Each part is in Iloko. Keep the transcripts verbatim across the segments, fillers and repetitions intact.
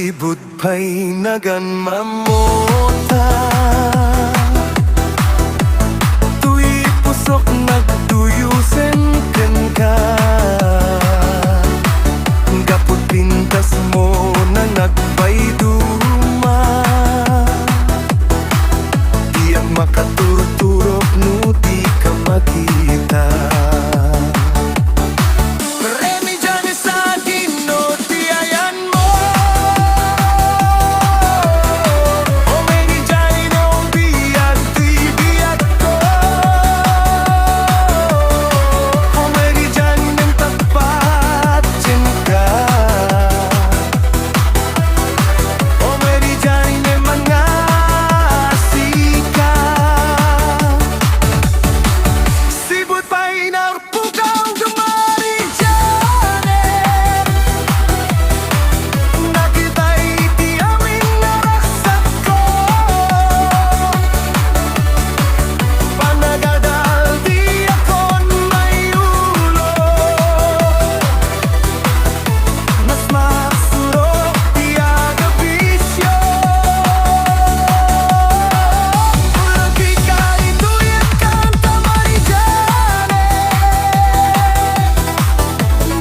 Sibud pay nagan mammota. Toy pusok nagduyosen kenka. Gapu pintas mo na nagpayduma. Diak makaturturok no di ka makita. Remidian sa Ginoo ti ayanmo. O Mary Jane, no biag ti biagko. O Mary Jane, no tappat kenka. O Mary Jane, no mangasika. Sibud pay nar- Pukaw, Mary Jane, nakitay ti amin a ragsakko. Panagadal ti akon mayulo. Mas masurok ti agabisio. Ulagika itoy a kanta, Mary Jane.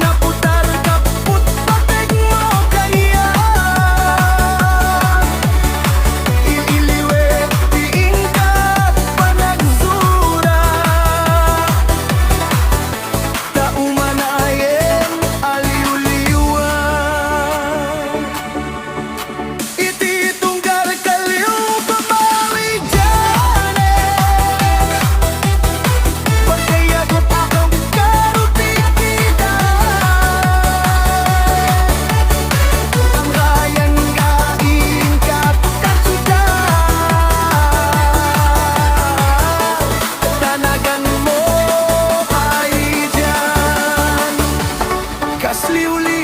Naputar ka put pateg mo kaniak. Iliwet ti inka panagsura. Ta umanayen a liwliwan. Iti tunggal kaliw, Mary Jane. Pagkayat mo pa kang karuti kita. Ang rayan nga inka pagkasuda. Tanagan mo ay diyan. Kasliwliw